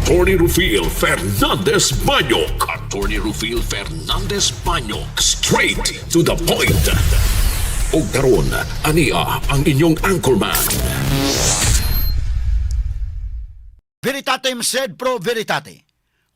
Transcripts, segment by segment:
Attorney Rufil Fernandez Banyok. Attorney Rufil Fernandez Banyok. Straight to the point. Og karon, ania ang inyong anchorman. Veritatem sed pro veritate.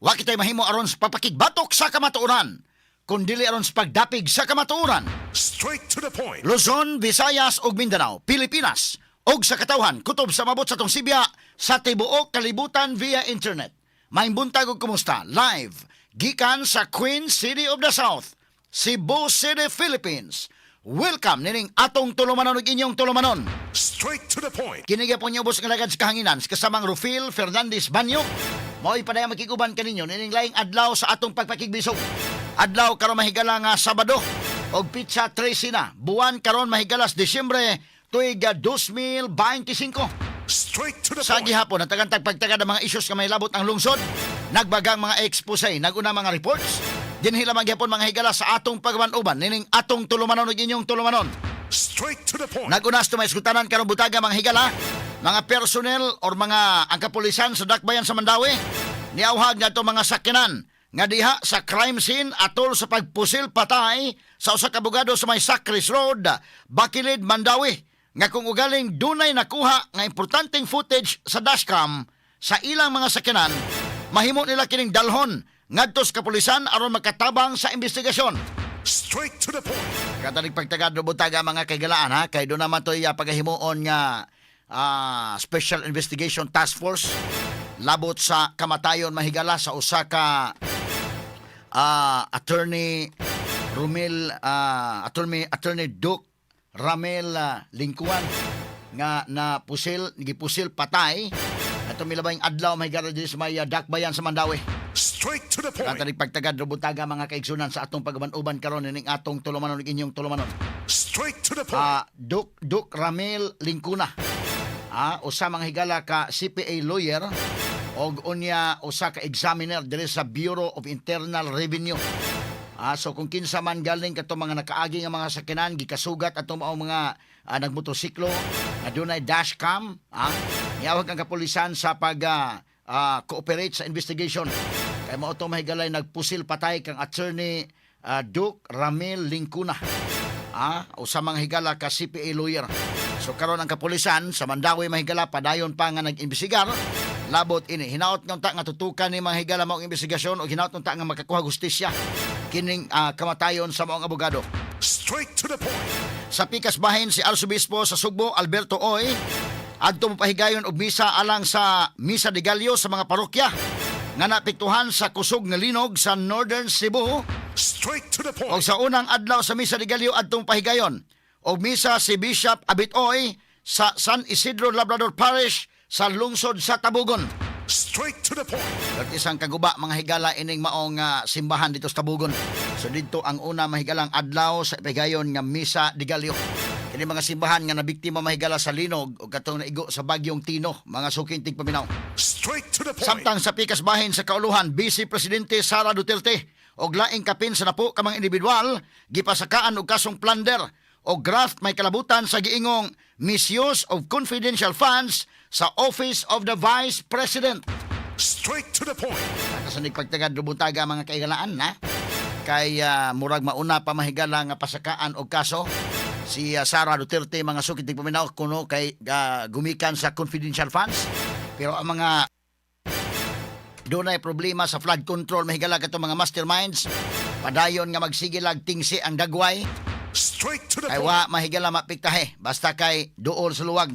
Wa kitay mahimo aron sa pagpakigbatok sa kamatuoran, kun dili aron sa pagdapig sa kamatuoran. Straight to the point. Luzon, Visayas ug Mindanao, Pilipinas ug sa katawhan kutob sa mabot sa atong sibya sa tibuok kalibutan via internet. Maayong buntag ug kumusta? Live gikan sa Queen City of the South, Cebu City, Philippines. Welcome nining atong tulumanon ug inyong tulumanon. Straight to the point. Kini gyapon niyo ubos nga lagad sa kahanginan sa kasamang Rufil Fernandez Banyo. Mao'y padayang makiguban kaninyo nining laing adlaw sa atong pagpakigbisog. Adlaw karon, mahigala, nga Sabado og petsa 13 na buwan karon, mahigalas, Disyembre, tuig 2025. Straight to the Sa point. gihapon, natagantag pagtagad ang mga issues nga may labot ang lungsod, nagbagang mga expose, naguna mga reports. Dinhi lamang gihapon, mga higala, sa atong pagban-uban nining atong tulumanon ug inyong tulumanon. Straight to the point. Nagunas to may iskutanan karong butaga, mga higala, mga personnel or mga ang kapulisan sa Dakbayan sa Mandaue niawhag nga mga sakyanan nga diha sa crime scene atol sa pagpusil patay sa usa ka abogado sa may Sacris Road, Bakilid, Mandaue, nga kung ugaling dunay nakuha nga importanteng footage sa dashcam sa ilang mga sakyanan, mahimo nila kining dalhon ngadto sa kapulisan aron makatabang sa investigasyon. Straight to the point. Katanig pagtagad butaga, mga kaigalaan, ha, kay doon naman to'y pagahimuon nga Special Investigation Task Force labot sa kamatayon, mahigala, sa usa ka attorney Romel attorney attorney Duke Ramel Lingkuan nga na pusil gipusil patay ato milabay adlaw, mahigala, diri sa may Dakbayan sa Mandaue. Straight to the point. Katanig pagtagad butaga, mga kaigsunan, sa atong pagaban-uban karon nining atong tulumanon ug inyong tulumanon. Straight to the point. Duk Ramil Lingkuna. Usa, mga higala, ka CPA lawyer og unya usa ka examiner diri sa Bureau of Internal Revenue. So kung kinsa man galing kato mga nakaagi nga mga sakyanan gikasugat ato mao mga nagmotorsiklo nga dunay dashcam, niawag ang kapulisan sa pag cooperate sa investigation. Kay mao to, mahigalay, nagpusil patay kang attorney Duke Ramil Lingkuna. Usa, mga higala, ka CPA lawyer. So karon ang kapulisan sa Mandaue, mahigala, padayon pa nga nag-imbestigar labot ini. Hinaot nga unta nga tutukan ni, mga higala, maong investigasyon ug hinaot unta nga makakuha hustisya kining kamatayon sa maong abogado. Straight to the point. Sa pikas bahin, si Arsobispo sa Sugbo Alberto Oy adto mopahigayon og misa alang sa Misa de Gallo sa mga parokya nga naapektuhan sa kusog nga linog sa Northern Cebu. Straight to the Og point. sa unang adlaw sa Misa de Gallo, adtong pahigayon og misa si Bishop Abit Oy sa San Isidro Labrador Parish sa lungsod sa Tabugon. Straight to the point. At isang kaguba, mga higala, ining maong simbahan dito sa Tabugon. So dito ang una, mahigalang adlaw sa ipahigayon nga Misa de Gallo. Kini mga simbahan nga nabiktima, mahigala, sa linog o katong naigo sa bagyong Tino, mga suking tigpaminaw. Straight to the point. Samtang sa pikas bahin sa kauluhan, Vice Presidente Sara Duterte og laing kapin sa napo ka mga individual gipasakaan og kasong plunder o graft may kalabutan sa giingong misuse of confidential funds sa Office of the Vice President. Straight to the point. Kasanig pagtagad butaga, mga kaigalaan, na kay murag mauna pa, mahigala, nga pasakaan og kaso si Sara Duterte, mga sukit paminaw, kuno kay gumikan sa confidential funds, pero ang mga dunay problema sa flood control, mahigala, kato mga masterminds padayon nga magsigilag tingsi ang dagway Straight to the kay point. wa, mahigala, mapiktahe basta kay duol sa luwag.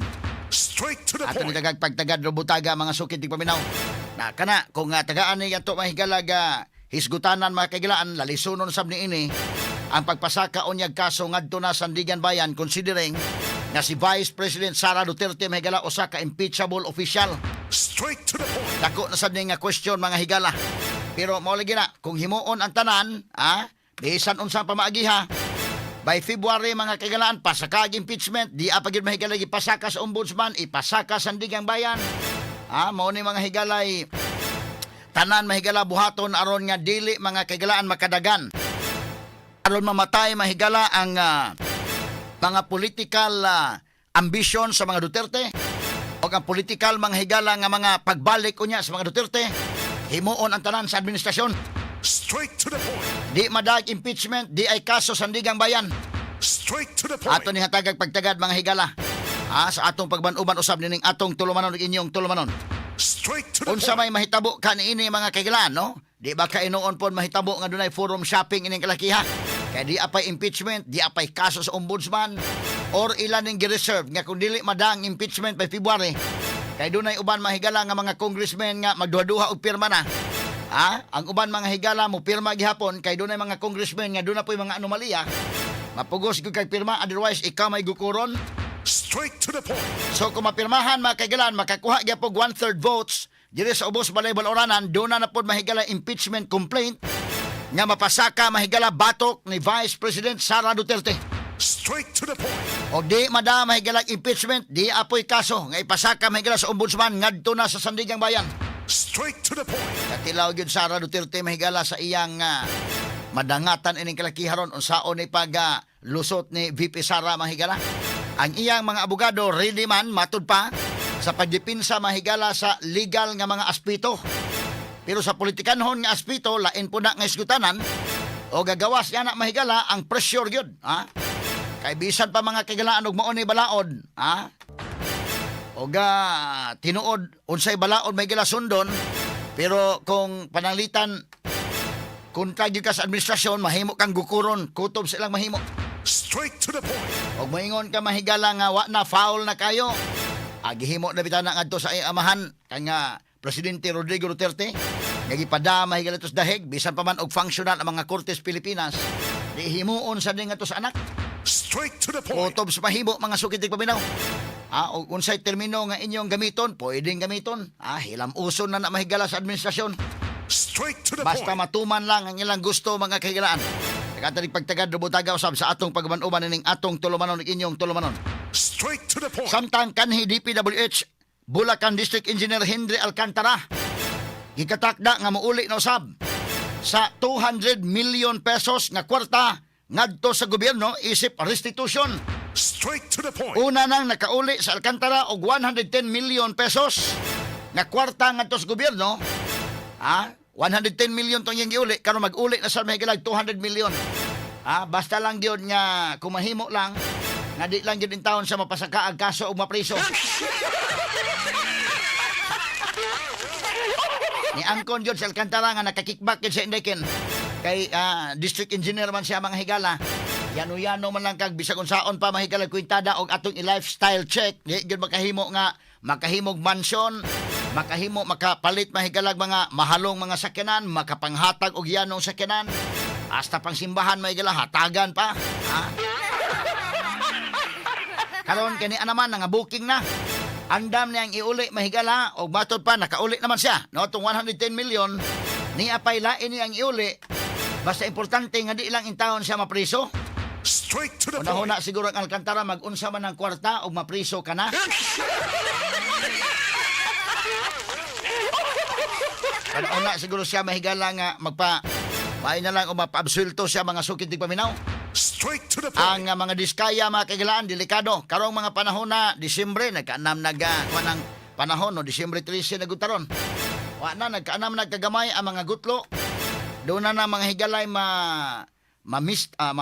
Straight to the Ato ni point. tagag pagtagad butaga, mga sukit paminaw. Na kana kung tagaan ni ato, mahigala, ga hisgutanan, mga kaigalaan, lalisunon sab ni ini ang pagpasaka unyag kaso ngadto na Sandigan Bayan, considering nga si Vice President Sara Duterte, mahigala, usa ka impeachable official. Straight to the point. Dako na sad ni nga question, mga higala. Pero mao lagi na kung himuon ang tanan, bisan unsang pamaagiha, by February, mga kaigalaan, pasaka ang impeachment, di pa gyud, mahigala, ipasaka sa ombudsman, ipasaka sa Sandigang Bayan. Mao ni, mga higalay, tanan, mahigala, buhaton aron nga dili, mga kaigalaan, makadagan. Aron mamatay, mahigala, ang mga political ambition sa mga Duterte. Og ang political mga higala nga mga pagbalik unya sa mga Duterte, himuon ang tanan sa administrasyon. Straight to the point. Di madag impeachment, di ay kaso Sandigang Bayan. Straight to the point. Ato ni hatagag pagtagad, mga higala. Sa atong pagban-uban usab nining atong tulumanon ug inyong tulumanon. Straight to the Unsa point. may mahitabo kaniini, mga kahigalaan, no? Di ba kainoon pon mahitabo nga dunay forum shopping ining kalakiha? Kay di apay impeachment, di apay kaso sa ombudsman or ilan ning gi-reserve nga kung dili madang impeachment by February. Kay dunay uban, mahigala, nga mga congressmen nga magduha-duha og pirma na. Ang uban, mga higala, mo pirma gihapon kay dunay mga congressmen nga duna po'y mga anomalya. Mapugos gyud kag pirma, otherwise ikaw may gukuron. Straight to the point. So kung mapirmahan, mga kaigalan, makakuha gyapon one-third votes diri sa ubos balay baloranan, doon na pod, mahigala, impeachment complaint nga mapasaka, mahigala, batok ni Vice President Sara Duterte. Straight to the point. O di mada, mahigala, impeachment, di apoy kaso nga ipasaka, mahigala, sa ombudsman ngadto na sa Sandigang Bayan. Straight to the point. Katilaw gyud Sara Duterte, mahigala, sa iyang madangatan ining kalakiharon unsaon ni pag lusot ni VP Sara, mahigala. Ang iyang mga abogado ready man matud pa sa pagdepensa, mahigala, sa legal nga mga aspeto. Pero sa politikanhon nga aspeto, lain po na nga isgutanan o gagawas niya na, mahigala, ang pressure gyud, ha? Kay bisan pa, mga kaigalaan, og mao ni balaod, ha? O ga tinuod unsay balaod may sundon, pero kung pananglitan kung gyud ka sa administrasyon, mahimo kang gukuron kutob sa ilang mahimo. Straight to the point. Og moingon ka, mahigala, nga wa na, foul na kayo, agihimo na bitaw na ngadto sa iyang amahan kay nga Presidente Rodrigo Duterte nga gipada, mahigala, tos dahig bisan pa man og functional ang mga kortes Pilipinas, di himuon sa dinga to sa anak. Straight to the point. Kutob sa mahimo, mga sukit paminaw. Og unsay termino nga inyong gamiton, pwedeng gamiton. Hilam-uson na na, mahigala, sa administrasyon. Straight to the Basta point. matuman lang ang ilang gusto, mga kahigalaan. Nagatanig pagtagad rubutaga usab sa atong pagban-uban nining atong tulumanon ug inyong tulumanon. Straight to the point. Samtang kanhi DPWH Bulacan District Engineer Henry Alcantara gikatakda nga mouli na usab sa 200 million pesos nga kwarta ngadto sa gobyerno isip restitution. Straight to the point. Una nang nakauli sa Alcantara og 110 million pesos nga kwarta ngadto sa gobyerno. 110 million tong iyang giuli, karon mag-uli na sa mahigit 200 million. Basta lang gyud nga kumahimo lang nga di lang gyud taon sa mapasaka ang kaso og mapriso. Ni angkon gyud sa Alcantara nga nakakickback gyud sa Indekin. Kay district engineer man siya, mga higala. Yano-yano man lang kag bisag unsaon pa, mahigala, kwintada og atong i-lifestyle check. Di gyud makahimo nga makahimog mansion, makahimo makapalit, mahigalag, mga mahalong mga sakyanan, makapanghatag og yanong sakyanan. Hasta pang simbahan, mahigala, hatagan pa. Ha? Karon kani naman nga booking na. Andam niyang iuli, mahigala, og matod pa nakauli naman siya. No, tong 110 million niya pay lain niyang iuli. Basta importante nga di lang intawon siya mapriso. Straight to the point. Una-una siguro ang Alcantara mag-unsa man ang kwarta og mapriso ka na. Una siguro siya, mahigala, nga magpa Paay na lang o mapaabsulto siya, mga sukit paminaw. Straight to the point. Ang mga Diskaya, mga kagilaan, delikado. Karong mga panahon na Disyembre, nagkaanam nag kuan ang panahon no, Disyembre 13 nagutaron. Wa na nagkaanam nagkagamay ang mga gutlo. Doon na na mga higalay ma ma,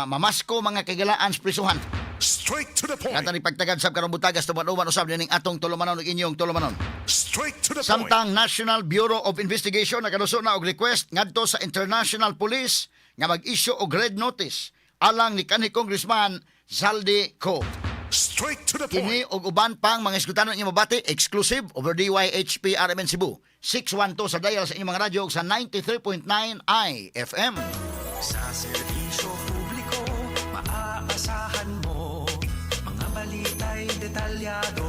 mamasko, mga kagilaan, sa prisuhan. Straight to the point. Kata ni pagtagad sab karong butagas tuman-uban usab nining atong tulumanon ug inyong tulumanon. Straight to the point. Samtang National Bureau of Investigation nakaduso na og request ngadto sa International Police nga mag-issue og red notice alang ni kanhi Congressman Zaldy Co. Straight to the point. Kini og uban pang mga iskutanon inyong mabati exclusive over DYHP RMN Cebu. 612 sa dial sa inyong mga radyo ug sa 93.9 IFM. Sa serbisyo publiko, maaasahan mo. Mga balita'y detalyado.